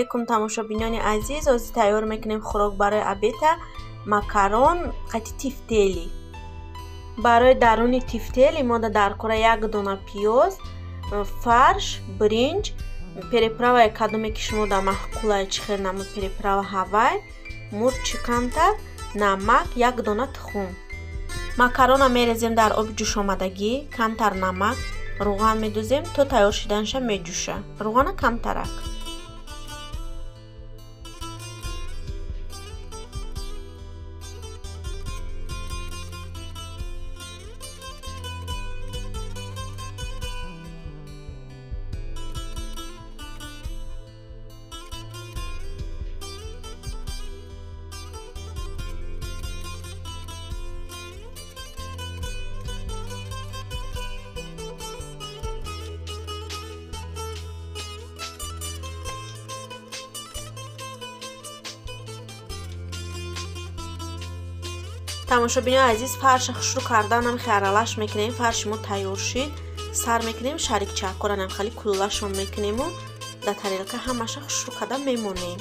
Алейкум тамошобинони азиз, ҳозир тайёр мекунем хӯрок барои обеда макарон қати тифтели. Барои даруни тифтели мо дар кора як дона пиёз, фарш, биринҷ, переправаи кадоме ки шумо дар маъқулай чӣ хел намуд переправа ҳавай, мурчи камтар, намак, як дона тухм. Макарона мерезем дар оби ҷӯшомадагӣ, камтар намак, равған медозем то тайёр шиданша меҷӯша. Равғана камтарак. Тамошобинони азиз, фарша хушрӯ карданам хеле аралаш мекунем. Фарши мо тайёр шид, сар мекунем шарикчакоранам хеле куллашон мекунему дар тарелка ҳамаша хушрӯ карда мемонем.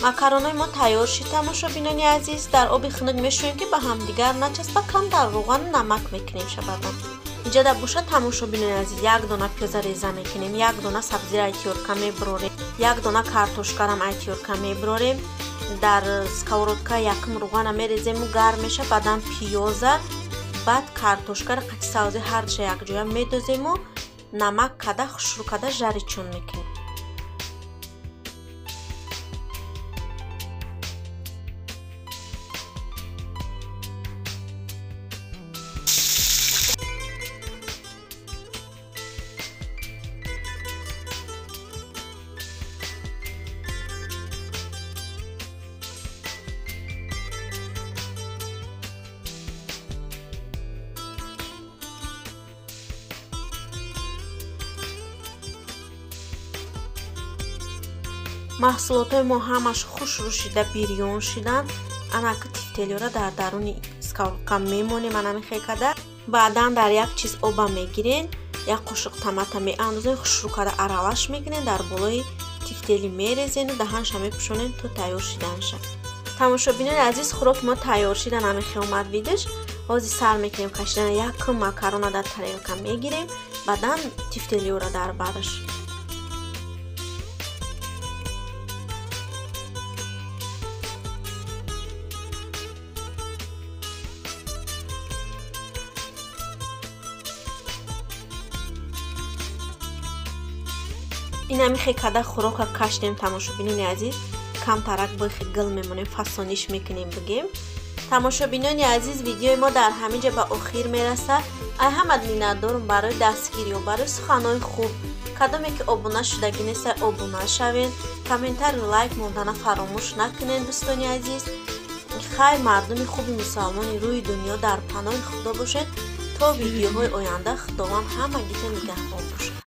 Макаронои мо тайёр шид тамошобинони азиз. Дар оби хунук мешӯем ки ба ҳамдигар начаспа, камтар равғану намак мекунем шабадан. Инҷа дар боша тамошобинони азиз як дона пиёза реза мекунем, як дона сабзиро айтёрка мебирорем, як дона картошкарам айтёрка мебирорем. Дар сковородка якум равғана мерезему гарм меша, баъдан пиёза, баъд картошкаро қати сабзи ҳардуша якҷоя медозему намак када хушрӯ када жаричон мекунем. Маҳсулотҳои мо ҳамаш хушрӯ шида бирён шиданд. Анаки тифтелиёра дар даруни сковородка мемонем анами хел када. Баъдан дар як чиз оба мегирен, як қошуқ томата меандозем, хушрӯ када аралаш мекунем, дар болои тифтели мерезену даҳанша мепӯшонем то тайёр шиданша. Тамошобинони азиз, хӯроки мо тайёр шидан ами хел омад видиш. Ҳозир сар мекунем кашидан. Якум макарона дар тарелка мегирем, баъдан тифтелиёра дар бараш. Инами хел када хӯрока кашидем тамошобинони азиз. Камтарак бихи гил мемонем, фасониш мекунем бигем. Тамошобинони азиз, видеои мо дар ҳамин ҷо ба охир мерасад. Ай ҳамат миннатдорум барои дастгириё, барои суханҳои хуб. Кадоме ки обуна шудагӣ нестед, обуна шавед. Комментарию лайк мондана фаромӯш накунед дӯстони азиз. Хайр, мардуми хуби мусалмони рӯи дунё дар паноҳи Худо бошед. То видеоҳои оянда Худованд ҳамагита нигаҳбон.